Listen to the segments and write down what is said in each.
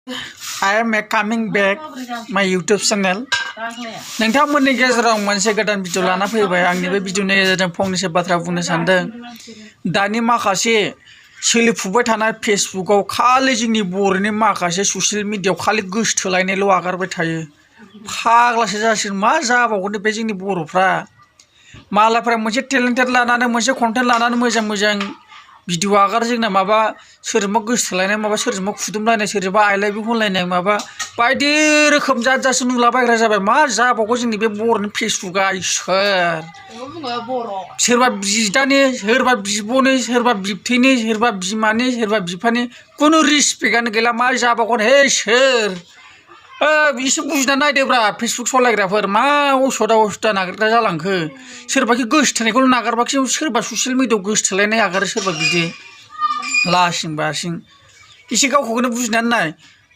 I am coming back my YouTube channel. नोंथांमोननि गेजेराव मोनसे गोदान भिडिअ लाना फैबाय आंनि बे भिडिअनि गेजेरजों फंनैसो बाथ्रा बुंनो सानदों दानि माखासे सोलिफुबाय थानाय फेसबुकआव खालि जोंनि बर'नि माखासे ससियेल मिडियायाव खालि गोसोथोलायनायल' आगारबाय थायो फाग्लासो जासिगोन मा जाबावगोन बे जोंनि बर'फ्रा मालायफ्रा मोनसे टेलेन्टेड लानानै मोनसे कन्टेन्ट लानानै मोजां भिडिअ आगारो जोंना माबा सोरजोंबा गोसोथोलायनाय माबा सोरजोंबा खुदुमलायनाय सोरजोंबा आइ लाभ इउ होनलायनाय माबा बायदि रोखोम जाजासो नुलाबायग्रा जाबाय मा जाबावगौ जोंनि बे बर'नि फेसबुकआ इसोर सोरबा बिदानि सोरबा बिब'नि सोरबा बिबथैनि सोरबा बिमानि सोरबा बिफानि खुनु रिसपेक्टआनो गैला मा जाबावगोन हे सोर एसे बुजिना नायदोब्रा फेसबुक सालायग्राफोर मा असदा नागारग्रा जालांखो सोरबाखि गोसोथोनायखौल' नागारबाखि सोरबा ससियेल मिडियायाव गोसोथोलायनाय आगारो सोरबा बिदि लासिं बासिं एसे गावखौनो बुजिनानै नाय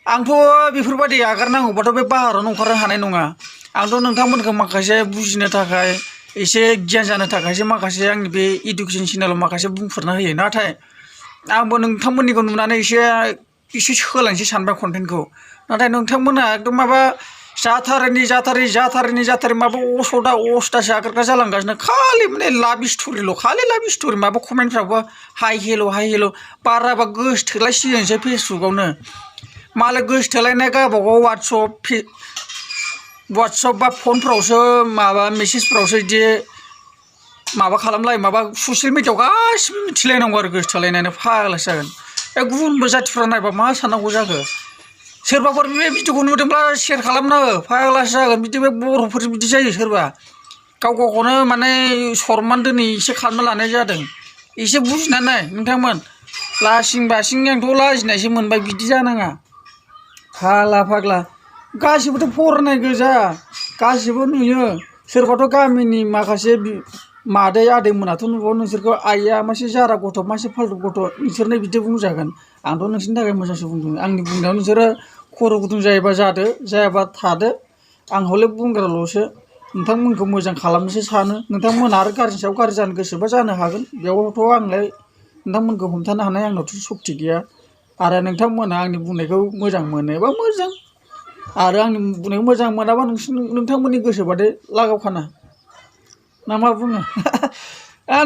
आंथ' बेफोरबायदि आगारनांगौबाथ' बे बाहारावनो ओंखारनो हानाय नङा आंथ' नोंथांमोनखौ माखासे बुजिनो थाखाय एसे गियान जानो थाखायसो माखासे आंनि बे इडुकेसन चेनेलाव माखासे बुंफोरना होयो नाथाय आंबो नोंथांमोननिखौ नुनानै एसे सोलायनोसै सानबाय कन्टेन्टखौ नाथाय नोंथांमोना एकदम माबा जाथारै माबा असदासो आगारग्रा जालांगासिनो खालि माने लाभ स्ट'रिल' खालि लाभ स्ट'रि माबा कमेन्टफ्रावबो हाय हेल' बाराबा गोसोथोलायसिगोनसो फेसबुकआवनो मालाय गोसोथोलायनाय गावबागाव वाट्सएप बा फनफ्रावसो माबा मेसेजफ्रावसो बिदि माबा खालामलायो माबा ससियेल मिडियायाव गासिबो मिथिलायनांगौ आरो गोसोथोलायनानै फाग्लासो जागोन गुबुनबो जाथिफ्रा नायबा मा साननांगौ जाखो सोरबाफोर बे भिडिअखौ नुदोंब्ला शेयार खालामना हो फाग्लासो जागोन बिदि बे बर'फोरजों बिदि जायो सोरबा गावखौनो माने सनमान दोनै एसे खालामना लानाय जादों एसे बुजिना नाय नोंथांमोन लासिं बासिं आंथ' लाजिनायसो मोनबाय बिदि जानाङा फाग्ला गासिबोथ' फरायनाय गोजा गासिबो नुयो सोरबाथ' गामिनि माखासे मादै आदैमोनाथ' नुबाव नोंसोरखौ आइया मासे जारा गथ' मासे फाल्थु गथ' नोंसोरनो बिदि बुंजागोन आंथ' नोंसोरनि थाखाय मोजांसो बुंदों आंनि बुंनायाव नोंसोरो खर' गुदुं जायोबा जादो जायाबा थादो आं हले बुंग्राल'सो नोंथांमोनखौ मोजां खालामनोसो सानो नोंथांमोना आरो गाज्रिनि सायाव गाज्रि जानो गोसोबा जानो हागोन बेयावथ' आंलाय नोंथांमोनखौ हमथानो हानाय आंनावथ' सक्ति गैया आरो नोंथांमोना आंनि बुंनायखौ मोजां मोनोबा मोजां आरो आंनि बुंनायखौ मोजां मोनाबा नोंथांमोननि गोसोबादि लागावखाना ना मा बुङो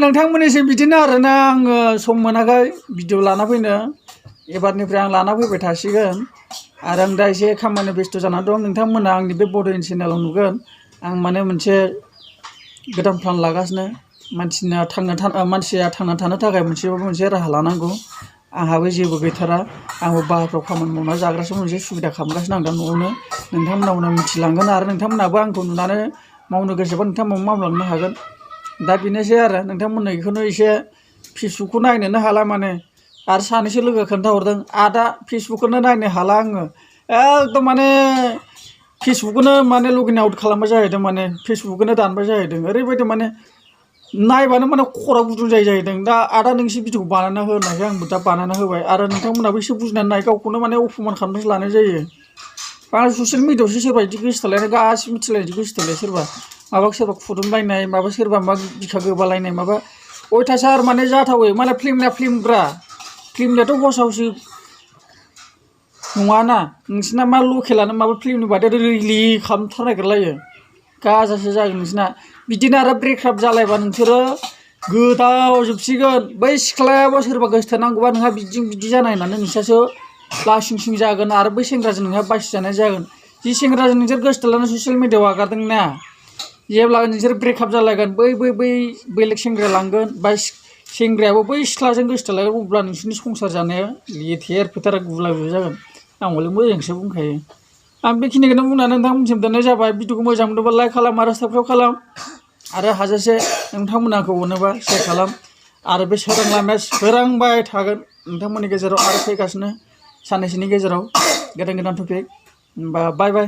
नोंथांमोननिसिम बिदिनो आरोना आङो सम मोनाखै भिडिअ लाना फैनो एबारनिफ्राय आं लाना फैबाय थासिगोन आरो आं दा एसे खामानि बेस्थ' जानानै दं नोंथांमोना आंनि बे बड'लेण्ड चेनेलाव नुगोन आं माने मोनसे गोदान प्लान लागासिनो मानसिया थांना थानो थाखाय मोनसे राहा लानांगौ आंहाबो जेबो गैथारा आंबो बाहेरायाव खामानि मावना जाग्रासो मोनसे सुबिदा खालामगासिनो आं दा न'आवनो नोंथांमोना मिथिलांगोन आरो नोंथांमोनाबो आंखौ नुनानै मावनो गोसोबा नोंथांमोनाबो मावलांनो हागोन दा बेनोसै आरो नोंथांमोननो बेखौनो एसे फेसबुकखौ नायनोनो हाला माने आरो सानैसो लोगो खोन्थाहरदों आदा फेसबुकखौनो नायनो हाला आङो एकदम माने फेसबुकखौनो माने लगइन आउट खालामबाय जाहैदों माने फेसबुकखौनो दानबाय जाहैदों ओरैबायदि माने नायबानो माने खरा गुदुं जाहैदों दा आदा नोंसो भिडिअखौ बानायना हो होननायखाय आंबो दा बानायना होबाय आरो नोंथांमोनाबो एसे बुजिनानै नाय गावखौनो माने अपमान खालामनासो लानाय जायो बांद्राय ससियेल मिडियायावसो सोरबा बिदि गोसोथोलायनाय गासिबो मिथिलायनाय गोसोथोलाय सोरबा सोरबा खुदुमलायनाय माबा सोरबा मा बिखा गोबालायनाय माबा अयथासार माने जाथावै माने फिल्मना फिल्मब्रा फिल्मनियाथ' हसावसो नङाना नोंसिना मा लकेलानो माबा फिल्मनि बादै रिलि खालामथार नागिरलायो गाजासो जागोन नोंसिना बिदिनो आरो ब्रेकआप जालायबा नोंसोरो गोदावजोबसिगोन बै सिख्लायाबो सोरबा गोसोथोनांगौबा नोंहा बिदि जानाय होननानै नोंस्रासो लासिं सिं जागोन आरो बै सेंग्राजों नोंहा बासिजानाय जागोन जि सेंग्राजों नोंसोर गोसोथोलानानै ससियेल मिडियायाव आगारदोंना जेब्ला नोंसोर ब्रेकआप जालायगोन बै बेलेग सेंग्रा लांगोन बा सेंग्रायाबो बै सिख्लाजों गोसोथोलायगोन अब्ला नोंसोरनि संसार जानाया लेथेर फेथेर गुलाय गुजाय जागोन आं हले मोजांसो बुंखायो आं बेखिनिखौनो बुंनानै नोंथांमोनसिम दोननाय जाबाय भिडिअखौ मोजां मोनोबा लाइक खालाम आरो साबस्क्राइब खालाम आरो हाजासे नोंथांमोना आंखौ अनोबा शेयार खालाम आरो बे सोरां लामाया सोरांबाय थागोन नोंथांमोननि गेजेराव आरो फैगासिनो साननैसोनि गेजेराव गोदान टपिक होमबा बाय